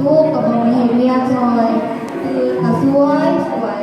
ລູກກໍບໍ່ມີເຮັດວຽກຊ່ອຍ, ຕື່ນກໍຊ່ວຍ, ຊ່ວຍ.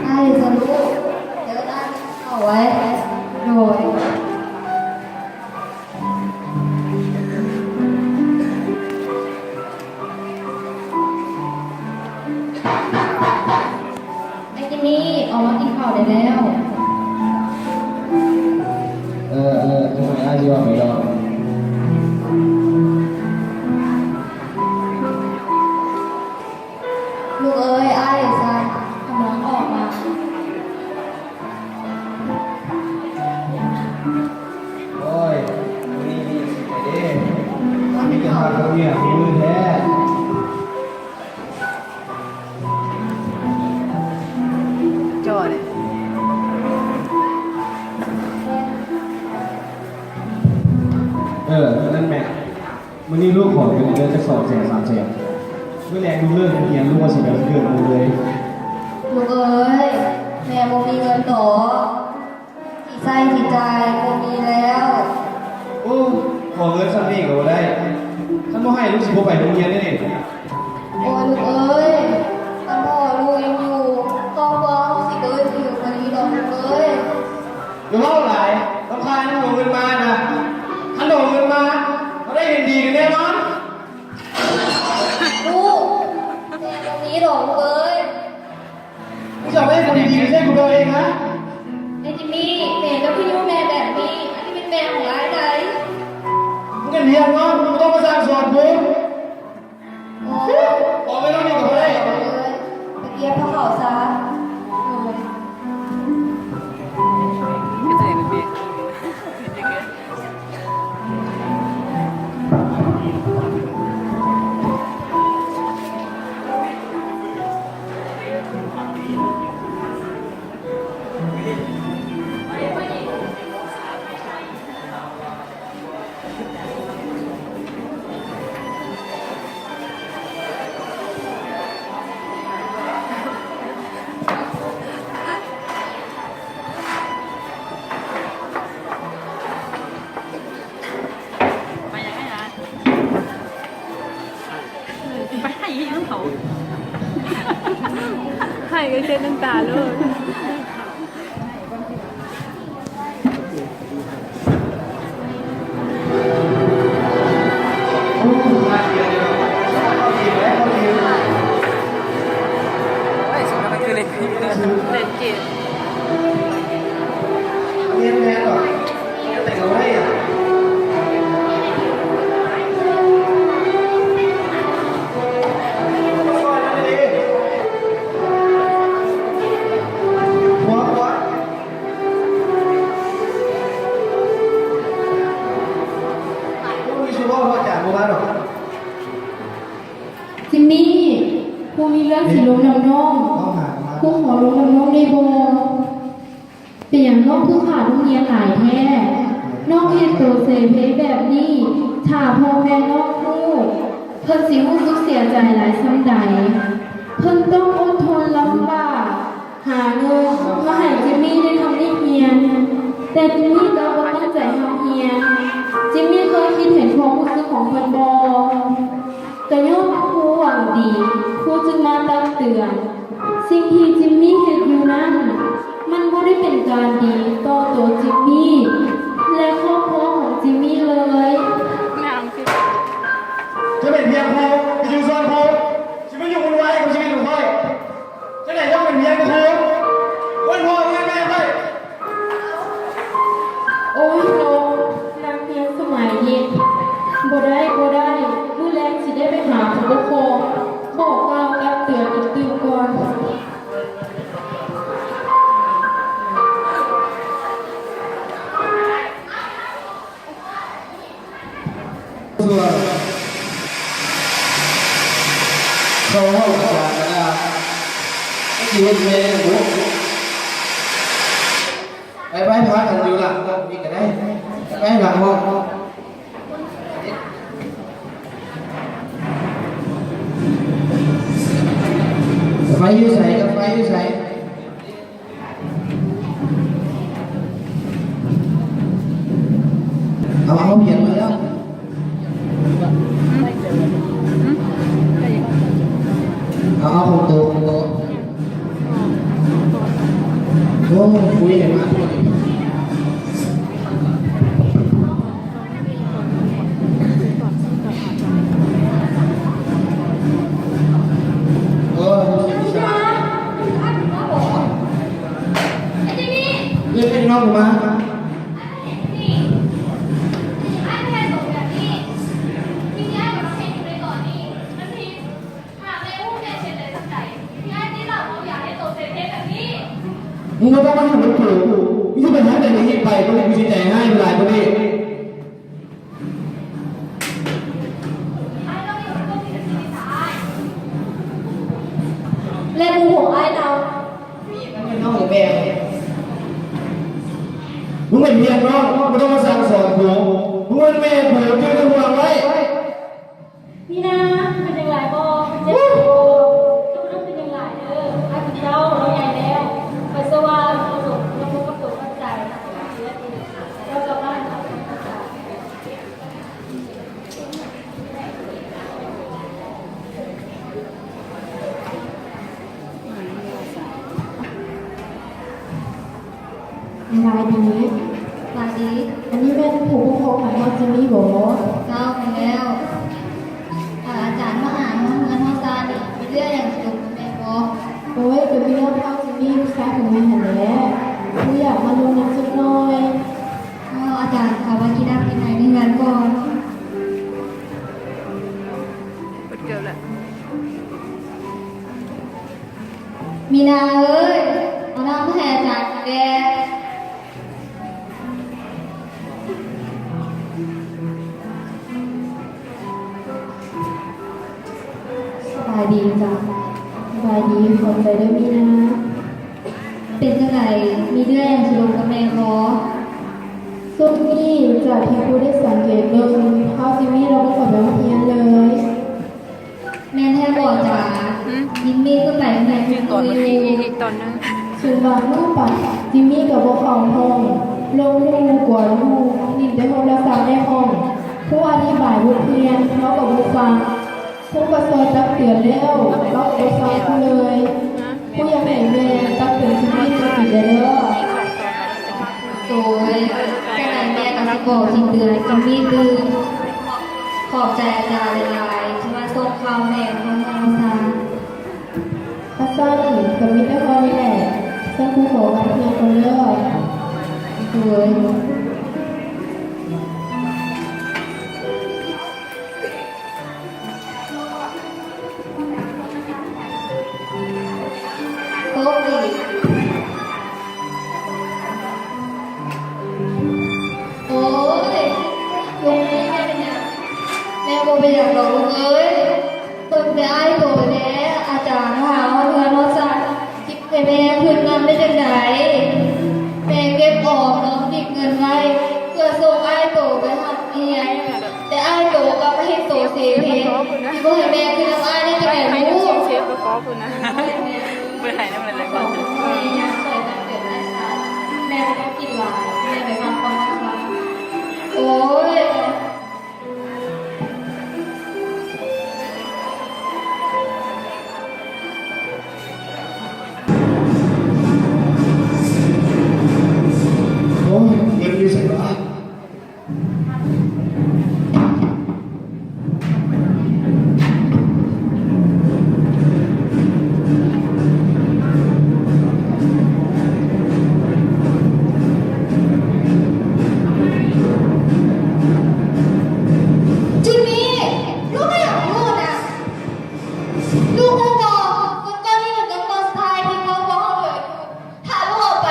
ອ້າຍສະລູກ, ເດີນອ້າຍເຂົ້າໄວ້. ໂດຍ. ໄອ້ຈິມມີ້ ອອກມາກິນເຂົ້າໄດ້ແລ້ວ. ເອີ ເອີ ຈັກໜ້ອຍອ້າຍຊິອອກໄປດອກ. ລູກເອີຍ, ອ້າຍສັນກຳລັງອອກມາ. ໂອ້ຍ ມື້ນີ້ມີຫຍັງຊິໄປເດ້. ມີແຕ່ພາກັບເມຍຄູ່ມື້ແທ້. ຈ່ອຍ. ເອີ ນັ້ນແມ່ນ. ມື້ນີ້ລູກຂໍເງິນເດືອນຈັກສອງແສນສາມແສນ. ມື້ແລງລູກເລີກຮຽນ, ລູກວ່າຊິໄປວັນເກີດໝູ່ເລີຍ. ລູກເອີຍ, ແມ່ບໍ່ມີເງິນດອກ. ຊິໃຊ້ຊິຈ່າຍບໍ່ມີແລ້ວ. ໂອ້, ຂໍເງິນສ່ຳນີ້ກໍບໍ່ໄດ້. ຄັນບໍ່ໃຫ້, ລູກຊິບໍ່ໄປໂຮງຮຽນເດ້ນີ້. ໂອ້ຍ ລູກເອີຍ, ຄັນພໍ່ລູກຍັງຢູ່, ຄອບຄົວເຮົາຊິບໍ່ອຶດຫິວປານນີ້ດອກ ລູກເອີຍ. ຢ່າເວົ້າຫຼາຍ, ລຳຄານ. ເອົາເງິນມານະ. ຄັນເອົາເງິນມາ, ເຮົາໄດ້ເຫັນດີກັນແນ່ນອນ. ລູກ, ແມ່ບໍ່ມີດອກລູກເອີຍ. ມຶງຈະເອົາໄປເຮັດຄະດີດີ ໄປໃຊ້ກູດອກເອງນະ. ໄອ້ຈິມມີ້, ແມ່ເຈົ້າຄືຢູ່ແມ່ແບບນີ້? ອັນນີ້ແມ່ນແມ່ຂອງອ້າຍໃດ໋. ມຶງກໍຮຽນເນາະ, ບໍ່ຕ້ອງມາສັ່ງສອນກູ. ໂອ້ຍ ອອກໄປນອກນີ້ກໍບໍ່ໄດ້. ໄປກຽບຜ້າຂາວຊະ. ໂອ້ຍ. ໄປຫຍັງໄອ້ນາ? ໄປໄຫ້ອີ່ຫຍັງເຂົາ? ໄຫ້ກໍເຊັດນ້ຳຕາໂລດ. ໂອ້ຍ ສົມກັບມັນຄືເຫຼັກ ເຫຼັກເກມ. ຈິມມີ້ ຄູມີເລື່ອງຊິລົມນຳນ້ອງ. ຄູຂໍລົມນຳນ້ອງໄດ້ບໍ່? ເປັນຫຍັງນ້ອງຄືຂາດໂຮງຮຽນຫຼາຍແທ້? ນ້ອງເຮັດໂຕເສເພແບບນີ້, ຖ້າພໍ່ແມ່ນ້ອງຮູ້, ເພິ່ນຊິຮູ້ສຶກເສຍໃຈຫຼາຍສ່ຳໃດ. ເພິ່ນຕ້ອງອົດທົນລຳບາກ ຫາເງິນມາໃຫ້ຈິມມີ້ໄດ້ທຳອິດຮຽນ, ແຕ່ຈິມມີ້ກັບບໍ່ຕັ້ງໃຈເຮົາຮຽນ. ຈິມມີ້ເຄີຍຄິດເຫັນຄວາມຮູ້ສຶກຂອງເພິ່ນບໍ່? ກະຍ້ອນຄູຫວັງດີ, ຄູຈຶ່ງມາຕັກເຕືອນ. ສິ່ງທີ່ຈິມມີ້ເຮັດຢູ່ນັ້ນ, ມັນບໍ່ໄດ້ເປັນການດີຕໍ່ໂຕຈິມມີ້ ແລະ ຄອບຄົວຂອງຈິມມີ້ເລີຍ. ຈະເປັນພຽງຄູ, ໄປຢູ່ສ່ວນຄູ, ຊິມາຫຍຸ້ງວຸ່ນວາຍກັບຊີວິດຂອງຂ້ອຍ. ຈັ່ງໃດເຈົ້າເປັນພຽງຄູ? ເອີ້ນພໍ່ເອີ້ນແມ່ຂ້ອຍ. ໂອ້ຍ ນ້ອງ ນັກຮຽນສະໄໝນີ້ ບໍ່ໄດ້ ບໍ່ໄດ້, ມື້ແລງຊິໄດ້ໄປຫາຜູ້ປົກຄອງ ບອກກ່າວຕັກເຕືອນອີກຕື່ມກ່ອນ. ເຂົ້າຫ້ອງອາຈານກັນນະ. ຊິເຮັດແມ່ນບໍ່? ໄປໆ ພາກັນຢູ່ຫຼັງຫ້ອງນີ້ກໍໄດ້. ໄປຫຼັງຫ້ອງ. ໄຟຢູ່ໃສ? ໄຟຢູ່ໃສ? ເອົາ ເອົາ ພຽນມາແລ້ວ. ມຶງບໍ່ຕ້ອງມາຫາລູກກູ ມຶງຊິໄປທາງໃດກໍຮີບໄປ ບໍ່ໄດ້ກູຊິໃຈຮ້າຍຫຼາຍກວ່ານີ້. ແລະໝູ່ຂອງອ້າຍລາວ ນ້ອງແບບ ມຶງເປັນພຽງນ້ອງ ບໍ່ຕ້ອງມາສັ່ງສອນກູ ມຶງເປັນແມ່ກູ ເຈົ້າຕ້ອງຫ່ວງໄວ້. ມີນາ ເປັນຫຍັງຫຼາຍບໍ່? ເຈັບບໍ່? ເຈົ້າບໍ່ຕ້ອງເປັນຫຍັງຫຼາຍເດີ ອ້າຍເປັນເຈົ້າ ລາວໃຫຍ່ແລ້ວ ຂ້ອຍເຊື່ອວ່າລາວບໍ່ສົມຄວນກັບໂຕກັບໃຈ ເຈົ້າສາມາດຮັບໃຊ້ໄດ້. ສະບາຍດີ. ສະບາຍດີ. ອັນນີ້ແມ່ນຜູ້ປົກຄອງຂອງນ້ອງຈິມມີບໍ່? ເຈົ້າ ແມ່ນແລ້ວ. ຖ້າອາຈານມາຫາເຮົາເຮືອນເຮົາຊານນີ້ ມີເລື່ອງຫຍັງຊິລົມກັບແມ່ບໍ່? ໂອ້ຍ ກໍມີເລື່ອງເຮົາຈິມມີລູກຊາຍຂອງແມ່ຫັ້ນແຫຼະ ຄືຢາກມາລົມນຳຈັກໜ່ອຍ. ອ້າວ ອາຈານ ຂ້ອຍວ່າກິນນ້ຳກິນໄຫໃນເຮືອນກ່ອນ. ເບິດເກີບແລ້ວ. ມີນາເອີຍ ເອົານ້ຳມາໃຫ້ອາຈານກິນແດ່. ສະບາຍດີຈ້າ. ສະບາຍດີ ຂອບໃຈເດີມີນາ. ເປັນຈັ່ງໃດ ມີເລື່ອງຫຍັງຊິລົມກັບແມ່ບໍ່? ຊ່ວງນີ້ຈາກທີ່ຄູໄດ້ສັງເກດເບິ່ງ ທ້າວຈິມມີລາວບໍ່ຄ່ອຍໄປໂຮງຮຽນເລີຍ. ແມ່ນແທ້ບໍ່ອາຈານ? ຫືມ? ຈິມມີຄືໄປໂຮງຮຽນທຸກມື້ຢູ່. ຄືຕອນເມື່ອກີ້ອີກຕອນໜຶ່ງ. ສ່ວນບາງມື້ໄປ ຈິມມີກໍບໍ່ເຂົ້າຫ້ອງ, ລົມຢູ່ ກວນຢູ່, ຫຼິ້ນແຕ່ໂທລະສັບໃນຫ້ອງ. ຄູອະທິບາຍບົດຮຽນ ລາວກໍບໍ່ຟັງ. ຄູກໍຊ່ອຍຕັກເຕືອນແລ້ວ ລາວກໍບໍ່ຟັງຄູເລີຍ. ຄູຢາກໃຫ້ແມ່ຕັກເຕືອນຈິມມີຈັກທີແດ່ເດີ. ໂດຍ ຈັ່ງໃດແມ່ກໍຊິບອກຊິເຕືອນຈິມມີຕື່ມ. ຂອບໃຈອາຈານຫຼາຍໆ ທີ່ມາສົ່ງຂ່າວແມ່ຂອງເຮົາຊະ. ຖ້າຊັ້ນກໍມີແຕ່ເທົ່ານີ້ແຫຼະ. ຊັ້ນຄູຂໍກັບເຮືອນກ່ອນເດີ. ໂດຍ. ໂຊກດີ. ໂອ້ຍ ແມ່ບໍ່ເປັນຫຍັງດອກລູກເອີຍ. ເບິ່ງແຕ່ອ້າຍໂຕແດ່ ອາຈານຫາຮອດເຮືອນຮອດຊານ ໃຫ້ແມ່ຂຶ້ນນຳໄດ້ຈັ່ງໃດ? ແມ່ເກັບອອມລອມໜີບເງິນໄວ້ ເພື່ອສົ່ງອ້າຍໂຕໄປຮ່ຳຮຽນ, ແຕ່ອ້າຍໂຕກັບມາເຮັດໂຕເສເພ ຊິບໍ່ໃຫ້ແມ່ຂຶ້ນນຳອ້າຍໄດ້ຈັ່ງໃດລູກ? ເພິ່ນໃຫ້ນຳເລີຍ. ແມ່ບໍ່ຕ້ອງຄິດຫຼາຍ ແມ່ໄປພັກຜ່ອນຊະ. ໂອ້ຍ. ໂອ້ຍ ເງິນຢູ່ໃສວະ? ຈິມມີ ລູກເປັນຫຍັງຂອງລູກນະ? ລູກຮູ້ບໍ່ ເງິນກ້ອນນີ້ແມ່ນເງິນກ້ອນສຸດທ້າຍທີ່ຄອບຄົວເຮົາເຫຼືອຢູ່. ຖ້າລູກອອກໄປ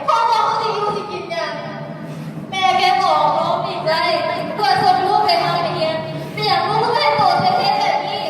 ຄອບຄົວເຮົາຊິຢູ່ຊິກິນຫຍັງ? ແມ່ເກັບອອມລອມໜີບໄວ້ ເພື່ອສົ່ງລູກໄປຮ່ຳໄປຮຽນ. ເປັນຫຍັງລູກຄືເຮັດໂຕເສເພແບບນີ້?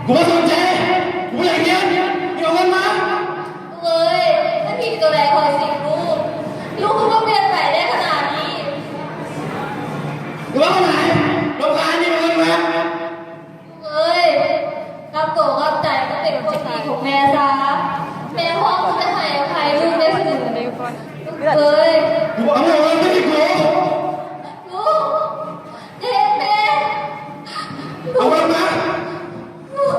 ກູບໍ່ສົນໃຈ ກູບໍ່ຢາກຮຽນ. ເອົາເງິນມາ. ເອີຍ ມັນຜິດໂຕໃດຂ້ອຍສິລູກ? ລູກຄືບໍ່ປ່ຽນໄປໄດ້ຂະໜາດນີ້? ກູເວົ້າຫຼາຍ ລົງຄານນີ້ ເອົາເງິນມາ. ເອີຍ ກັບໂຕກັບໃຈມາເປັນຄົນດີຂອງແມ່ຊະ. ແມ່ພ້ອມທີ່ຈະໃຫ້ອະໄພລູກໄດ້ສະເໝີ. ເອີຍ ກູບໍ່ເອົາເງິນມາໃຫ້ກູ. ລູກ ເຮັດແມ່ ເອົາເງິນມາ. ລູກ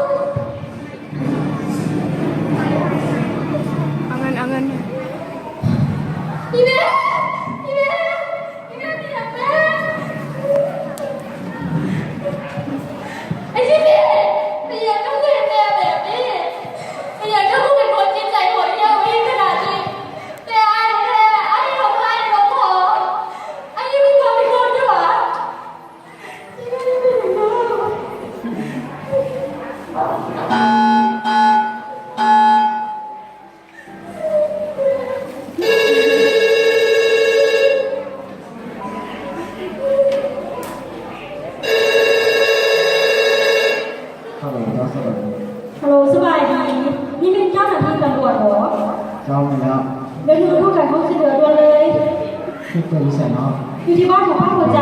ຮັລໂຫຼ ສະບາຍດີ ນີ້ແມ່ນເຈົ້າໜ້າທີ່ຕຳຫຼວດບໍ? ເຈົ້າ ແມ່ນແລ້ວ. ດຽວນີ້ຕ້ອງການຄວາມຊ່ວຍເຫຼືອດ່ວນເລີຍ. ຄືເກີດຢູ່ໃສເນາະ? ຢູ່ທີ່ບ້ານຂອງພາກຫົວໃຈ.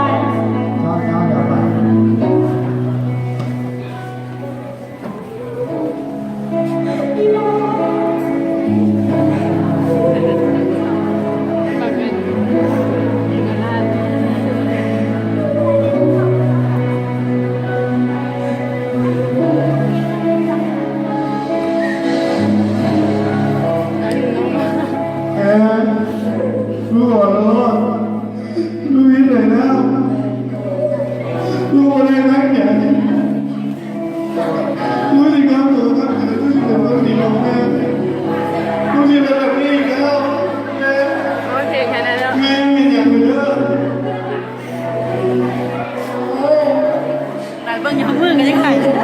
ເຈົ້າ ເຈົ້າ ດຽວໄປ. ແອນ ລູກຂໍໂທດ ລູກຜິດໄປແລ້ວ ລູກບໍ່ໄດ້ຕັ້ງໃຈ ລູກຊິກັບຕົວກັບໃຈ ລູກຊິເປັນຄົນດີຂອງແມ່ ລູກຊິເປັນແບບນີ້ອີກແລ້ວ ແມ່ ໂອ້ຍ ເພງແຄ່ນັ້ນແລ້ວ ແມ່ເປັນຫຍັງເດີ ໂອ້ຍ ໜ້າເບິ່ງຍາມມື້ກໍຍັງໄຫ້ເລີຍ.